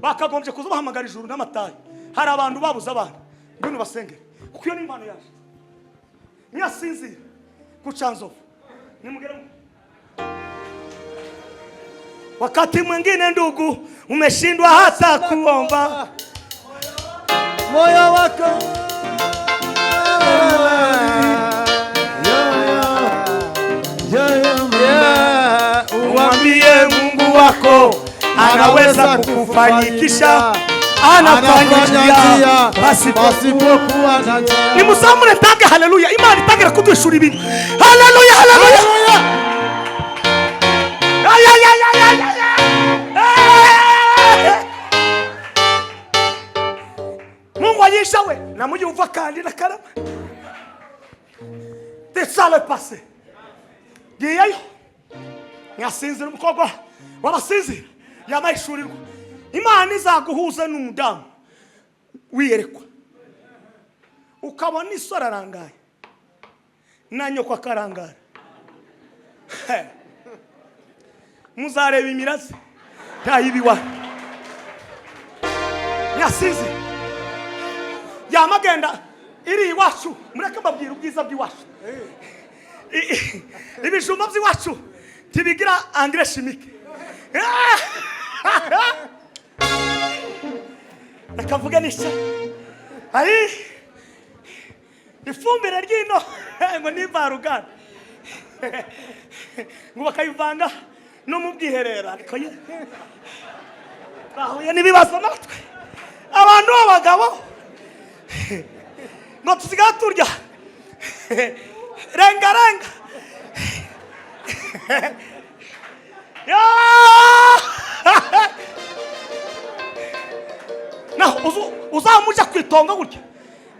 bakagombye kuza bahamagara ijuru n'amatayo. Hari abantu babuze abana, ngwino basengere, kuko iyo ni impano yaje. Ntiyasinzira ku Canzovu nimugere. Wakati mwingine ndugu, umeshindwa hata kuomba, moyo wako umwambie Mungu wako anaweza kukufanyikisha, anafanya njia pasipokuwa na njia. Nimuzamure ntange haleluya. Imana itangira kudushura ibintu. Haleluya, haleluya. Ay, ay, ay, ay, ay, ay, ay. Mungu anyisha we namuyumva kandi na karama c'est ça le passé. Ngiyeyo nyasinzira, umukobwa w'abasinzira yamayishurirwa. Imana izaguhuza n'umudamu wiyerekwa, ukabona isora arangaye na nyoko akarangara. He. Muzareba imirazi ntayibiwa. Nyasinzira yamagenda iri iwacu. Mureke mbabwira ubwiza bw'iwacu. Ibijumba by'iwacu ntibigira engrais chimique. Reka mvuge n'ishya ayi ifumbire ry'ino ngo ni imvaruganda, ngo bakayivanga no mu bwiherero. Ariko ye bahuye n'ibibazo natwe abantu b'abagabo ngo tusigaye turya renga renga. Ya! Naho uzamuja ku itongo gutya,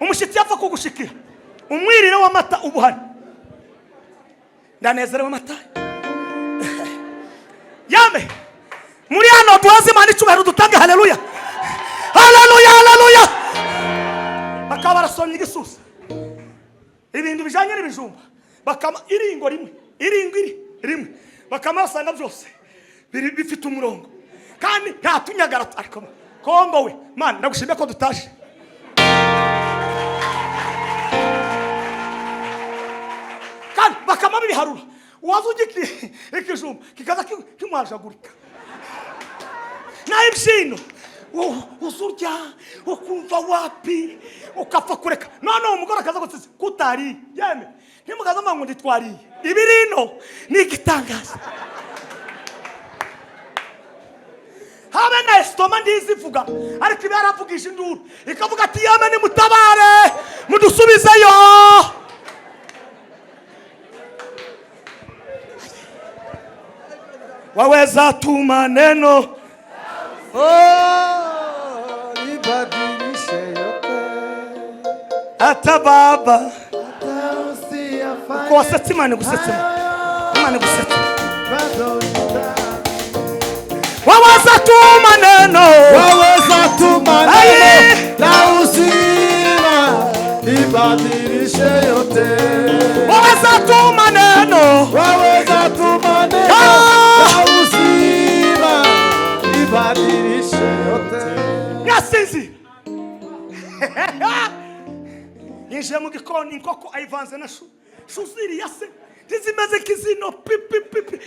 umushyitsi yapfa kugushikira, umwirire w'amata uba uhari. Ndanezerewe amata yame. Muri hano duhaze Imana icyubahiro, dutange haleluya, haleluya, haleluya. Bakaba barasomye igisusa, ibintu bijanye n'ibijumba, bakama iringo rimwe, iringo iri rimwe, bakama basanga byose biri bifite umurongo kandi nta tunyagara. Ariko Kongo we, Mana, ndagushimye ko dutaje. Kandi bakama bibiharura, waza ujya ikijumba kikaza kimwajagurika. Naho ibyino uzurya ukumva wapi, ukapfa kureka. None uwo mugore akaza gutsitsi kutariye. Yeme, ntimukaza ngo nditwariye ibirino ni igitangaza. Habe na estomac ntizivuga, ariko iba yaravugisha induru ikavuga ati: "Yeme, nimutabare mudusubizeyo." Waweza tuma neno. Oh, ibadilishe yote. Hata baba Hata usiyafanye. Uko wasetse, Imana igusetse, Imana igusetse. Bado Waweza tuma neno. Waweza tuma Aye. neno la uzima ibadilishe yote. Waweza tuma neno. Waweza tuma neno Ah! la uzima ibadilishe yote. Yasinzi yinjiye mu gikoni, inkoko ayivanze na chou. Chou ziriya se ntizimeze nk'izino pipi pipi.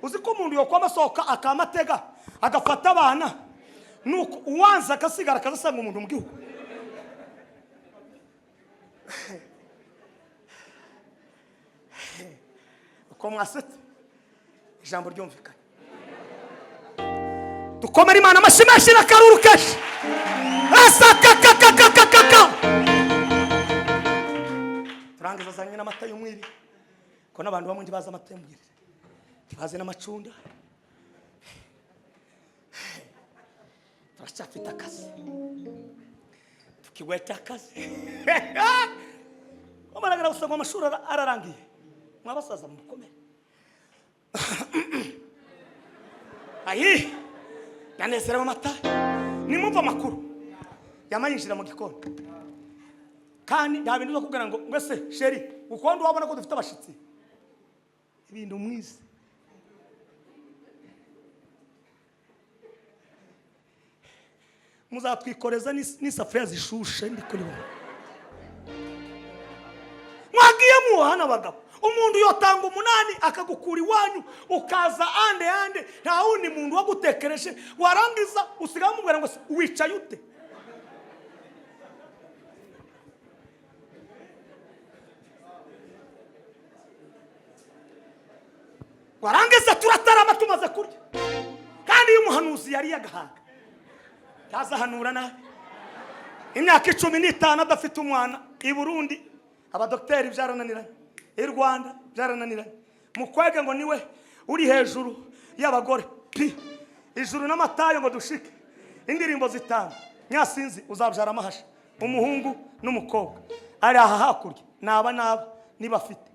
Uzi ko umuntu yokwama asohoka akamatega agafata abana, nuko uwanza akasigara akazasanga umuntu mu gihugu. Uko mwasetse, ijambo ryumvikanye. Dukomere Imana amashyi menshi n'akaruru kenshi. Asakakakakakaka. Turangiza azanye n'amata y'umwiri, ko n'abantu bamwe ntibazi amata y'umwiri, ntibazi n'amacunda. Turacyafite akazi, tukigweta akazi. Bamaragara gusa ngo amashuri ararangiye. Mwabasaza mukomere. Ayi, nanezerewe amata. Nimumva amakuru yama yinjira mu gikoni, kandi nta bintu byo kubwira ngo ngwese chéri, ukundi wabona ko dufite abashyitsi. Ibintu mwize muzatwikoreza n'isafuriya zishushe. Ndi kuri wowe mwagiye muhana abagabo. Umuntu yotanga umunani akagukura iwanyu, ukaza ande ande, nta wundi muntu wagutekereje. Warangiza usigaye umubwira ngo se, wicaye ute? Warangiza turatarama tumaze kurya. Kandi iyo umuhanuzi yariye agahaga, ntazahanura nabi. Imyaka 15 adafite umwana. I Burundi abadogiteri byarananiranye, i Rwanda byarananiranye. Mukwege ngo niwe uri hejuru y'abagore pi ijuru n'amatayo ngo dushike indirimbo zitanu. Nyasinzi uzabyara amahasha, umuhungu n'umukobwa ari aha hakurya, naba naba niba afite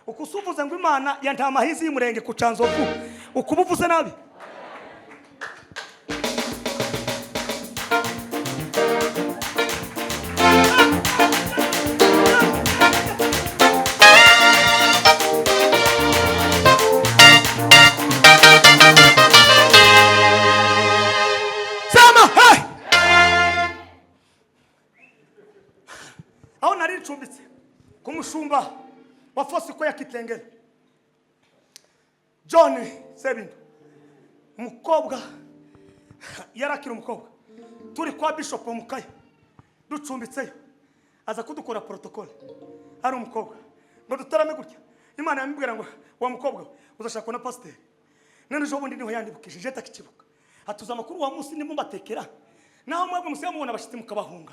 uko usuvuze ngo Imana ya Ntamahizi y'umurenge ku Canzovu, ukuba uvuze nabi. Sema hey! Aho nari ncumbitse ku mushumba wa Fosiko ya Kitengela, John Sebindo, umukobwa yarakira umukobwa, turi kwa Bishop Mukaya ducumbitseyo, aza kudukora protocole, ari umukobwa ngo dutarame gutya. Imana yamubwira ngo wa mukobwa uzashakwa na pasiteri. None ejo bundi niho yandibukije je takikibuka, hatuza amakuru wa munsi ndimo mbatekera, naho mwebwe musigaye mubona abashitsi mukabahunga.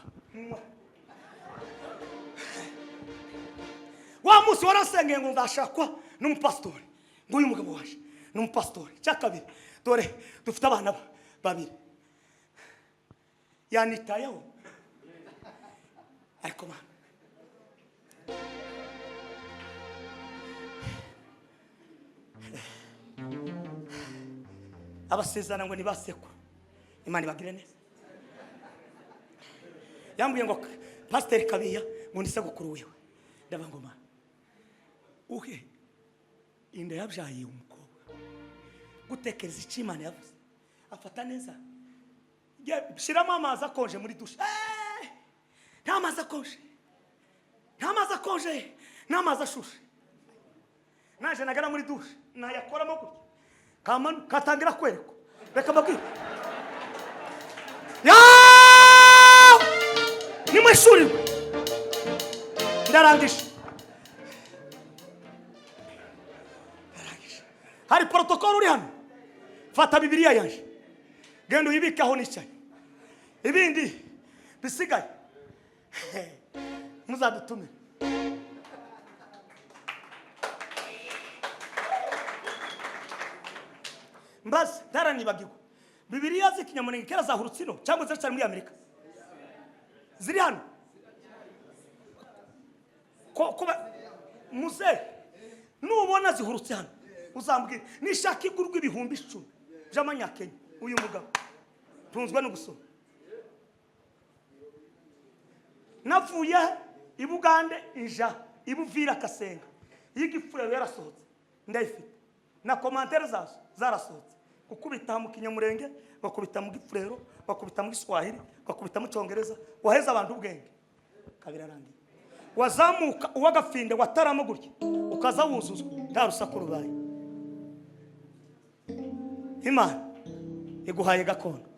Wa munsi warasengeye ngo nzashakwa n'umupasitori, ngo uyu mugabo waje ni umupasitori. Cya kabiri, dore dufite abana babiri, yanitayeho ariko mana abasezerana ngo nibasekuru, Imana ibagire neza. Yambwiye ngo pasiteri Kabiya ngo ni sekukuru wiwe, ndavuga ngo mana uhe inda yabyaye umukobwa, gutekereza icyo Imana yavuze, afata neza. Shyiramo amazi akonje muri dushe, nta mazi akonje, nta mazi akonje, nta mazi ashushe. Naje nagera muri dushe nayakoramo gutya, katangira kwerekwa. Reka mbabwire, nimwishurirwe, ndarangije. Hari protocole uri hano, fata Bibiliya yanje genda uyibike aho nicaye, ibindi bisigaye muzadutumire. Mbaze ntaranibagirwa, Bibiliya z'ikinyamurenge kera zahurutse ino cyangwa ziracyari muri Amerika? Ziri hano ko muze nubona zihurutse hano uzambwira. Nishaka igurwa 10,000 by'amanyakenya. Uyu mugabo tunzwe no gusoma. Navuye i Bugande ija i Buvira Kasenga, y'igipfurero yarasohotse ndayifite, na commentaire zazo zarasohotse. Gukubita mu kinyamurenge, bakubita mu gipfurero, bakubita mu Giswahili, bakubita mu Cyongereza, waheza abantu ubwenge kabirarangiye. Wazamuka uwagafinde wataramo gutya ukaza wuzuzwa nta rusaku rubaye. Imana iguhaye gakondo.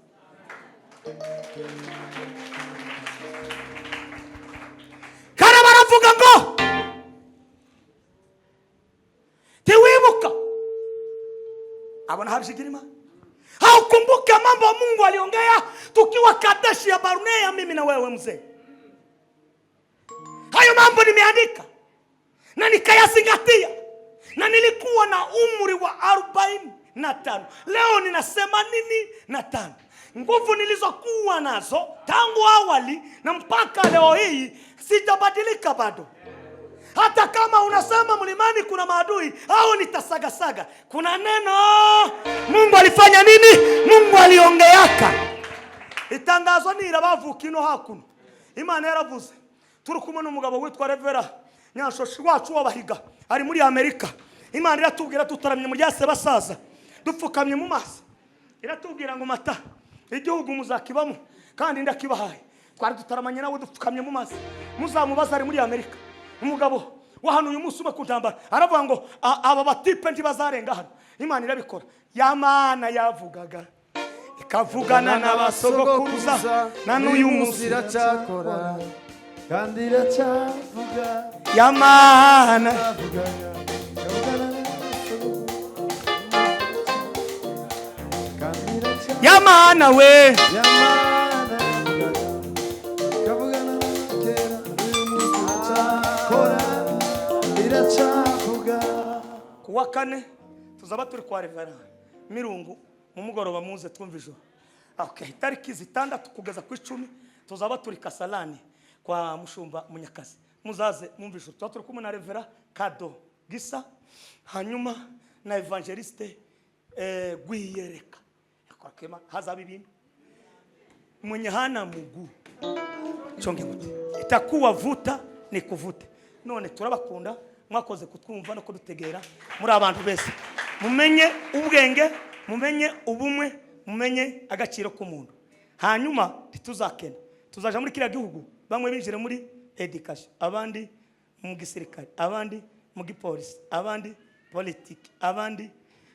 Kare baravuga ngo tiwibuka, abona habishigirima haukumbuke mambo Mungu aliongea tukiwa Kadeshi ya Barnea, mimi na wewe mzee. Hayo mambo nimeandika na nikayazingatia, na nilikuwa na umri wa 45, leo nina 85. Nguvu nilizokuwa nazo tangu awali na mpaka leo hii sijabadilika bado. Hata kama unasema mlimani kuna maadui au nitasagasaga, kuna neno Mungu alifanya nini? Mungu aliongeaka. Itangazo nira bavuka ino hakuno, Imana yaravuze. Turi kumwe n'umugabo witwa Revera Nyanshoshi wacu w'abahiga, ari muri Amerika. Imana iratubwira tutaramye mu ryase basaza, dupfukamye mu maso, iratubwira ngo mata igihugu muzakibamo kandi ndakibahaye. Twari tutaramanye nawe dupfukamye mu maso, muzamubaza ari muri Amerika. Umugabo wa hano uyu munsi umwe ku ntambara aravuga ngo aba batipe ntibazarenga hano. Imana irabikora. Ya Mana yavugaga ikavugana n'abasogokuruza na n'uyu munsi iracyakora kandi iracyavuga. Ya Mana ya Mana we Ya Mana ikavugana kera, uyu munsi iracyakora iracyavuga. Ku Kuwa kane tuzaba turi kwa Revera Mirungu mu mugoroba, muze twumva ijoro. Okay, itariki 6 kugeza ku 10 tuzaba turi Kasarani kwa Mushumba Munyakazi, muzaze mwumva ijoro. Tuba turi kumwe na Revera Kado Gisa, hanyuma na Evangeliste Gwiyereka. Yakora kema, hazaba ibintu mwenye hana muguu chonge muti, itakuwa vuta ni kuvute. None turabakunda, mwakoze kutwumva no kudutegera. Muri abantu bese mumenye ubwenge, mumenye ubumwe, mumenye agaciro k'umuntu, hanyuma ntituzakena. Tuzaja muri kiriya gihugu, bamwe binjire muri education, abandi mu gisirikare, abandi mu gipolisi, abandi politiki, abandi